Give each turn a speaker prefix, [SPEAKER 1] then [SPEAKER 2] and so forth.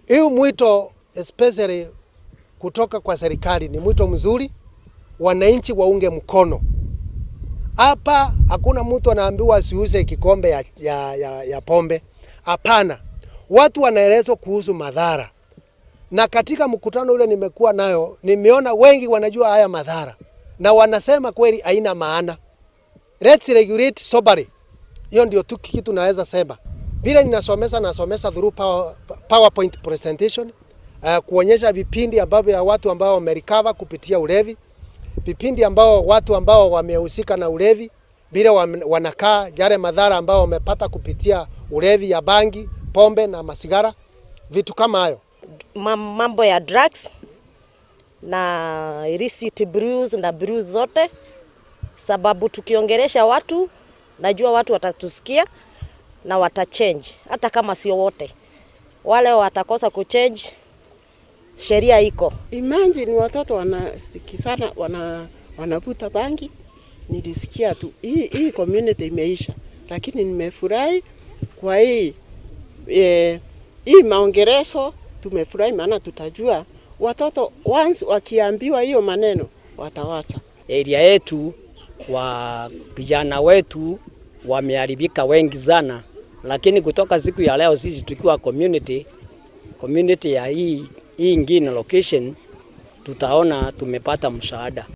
[SPEAKER 1] Hii mwito especially kutoka kwa serikali ni mwito mzuri, wananchi waunge mkono. Hapa hakuna mtu anaambiwa asiuze kikombe ya pombe. Hapana, watu wanaelezwa kuhusu madhara, na katika mkutano ule nimekuwa nayo, nimeona wengi wanajua haya madhara na wanasema kweli haina maana. Let's regulate soberly. Hiyo ndio tu kitu naweza sema. Vile ninasomesa nasomesa through PowerPoint presentation, kuonyesha vipindi ambavyo ya watu ambao wamerecover kupitia ulevi, vipindi ambao watu ambao wamehusika na ulevi vile wanakaa, yale madhara ambao wamepata kupitia ulevi ya bangi, pombe na masigara, vitu kama hayo.
[SPEAKER 2] Mambo ya drugs na illicit brews na brews zote, sababu tukiongelesha watu, najua watu watatusikia na watachange, hata kama sio wote. Wale watakosa kuchange, sheria iko.
[SPEAKER 3] Imagine watoto wanasikizana, wanavuta bangi. Nilisikia tu hii community imeisha, lakini nimefurahi kwa hii maongerezo. Tumefurahi maana tutajua watoto once wakiambiwa hiyo maneno watawacha.
[SPEAKER 4] Area yetu wa vijana wetu wameharibika wengi sana, lakini kutoka siku ya leo sisi tukiwa community ya hii ingine location tutaona tumepata msaada.